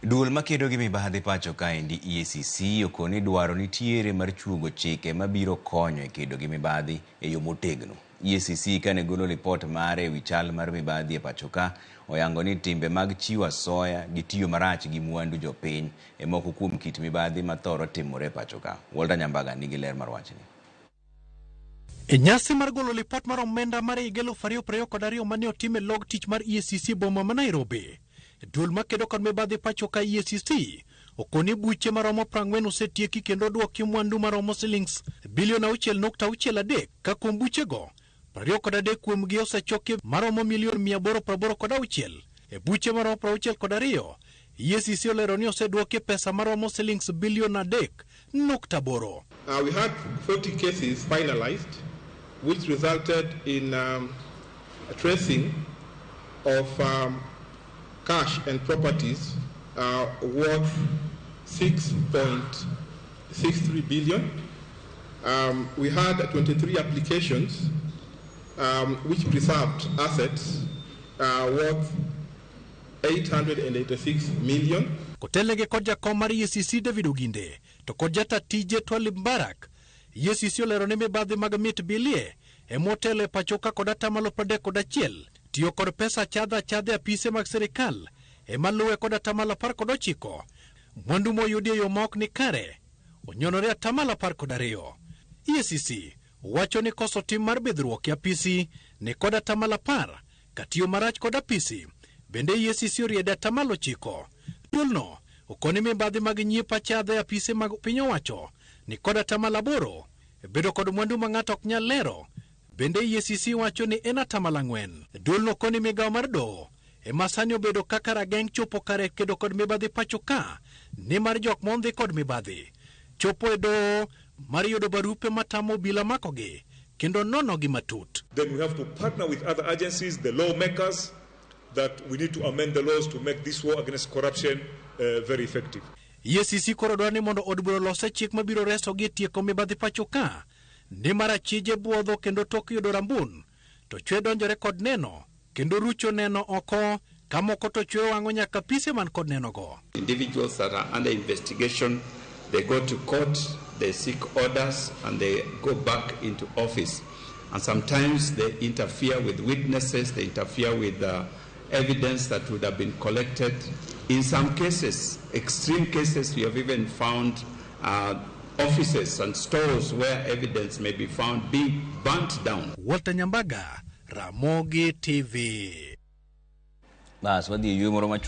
Duol makedo gi mibadhi pacho kaendi EACC okoni dwaro nitiere mar chuogo chike mabiro konyo e kedo gi mibadhi e yo motegno. EACC kane golo lipot mare ewi chal mar mibadhi e pacho ka, oyango ni timbe mag chiwo asoya gi tiyo marach gi mwandu jopiny e moko kuom kit mibadhi mathoro timore e pacho ka. Walter Nyambaga nigi ler mar wachni. E nyasi mar golo lipot mar omenda mar higa 2022 mane otim e log tich mar EACC e boma ma Nairobi, duol makedo kod mibadhi pacho ka EACC okoni buche maromo 40 osetieki kendo odwoki mwandu maromo silings bilion 6.63, ka kuom buchego 23 kuomgi osechoki maromo milion 886. E buche maromo 62, EACC olero ni osedwoki pesa maromo silings bilion 3.8. We had 40 cases finalized, which resulted in a tracing of cash and properties worth 6.63 billion. We had 23 applications which preserved assets worth 886 million. Kotelnegi kod jakom mar EACC David Oginde to kod jata tije Twalib Mbarak, EACC olero ni mibadhi mag mit bilie emotelo e pacho ka kod atamalo 31, tiyo kod pesa achadha achadha e apise mag sirikal ema luwe kod atamalo 19, mwandu moyudi e yo ma ok ni kare onyonore atamalo 12. EACC wacho ni koso tim mar bidhruok e apisi ni kod atamalo 10, ka tiyo marach kod apisi bende EACC oriede atamalo 9. Duolno okoni mibadhi mag nyiepo achadha e apise mag piny owacho ni kod atamalo 8, bedo kod mwandu ma ng'ato ok nyal lero bende EACC wacho ni en atamalo 4. Duolno koni migawo mar doho ema sani obedo kaka rageng' chopo kare kedo kod mibadhi pacho ka, nimar jok mondhi kod mibadhi chopo e doho mar yudo barupe matamo obila makogi kendo nonogi matut. Then we have to partner with other agencies, the lawmakers, that we need to amend the laws to make this war against corruption very effective. EACC koro dwaro ni mondo od bura olose chik mabiro resogi e tieko mibadhi pacho ka, nimar achije buodho kendo tok yudo rambun to chwe donjore kod neno kendo rucho neno oko ka moko to chwe wang'o nyaka pise man kod nenogo. Individuals that are under investigation, they go to court, they seek orders, and they go back into office. And sometimes they interfere with witnesses, they interfere with evidence that would have been collected. In some cases, extreme cases, we have even found offices and stores where evidence may be found being burnt down. Walter Nyambaga, Ramogi TV. Bas, wadhi e yweyo moro machuok.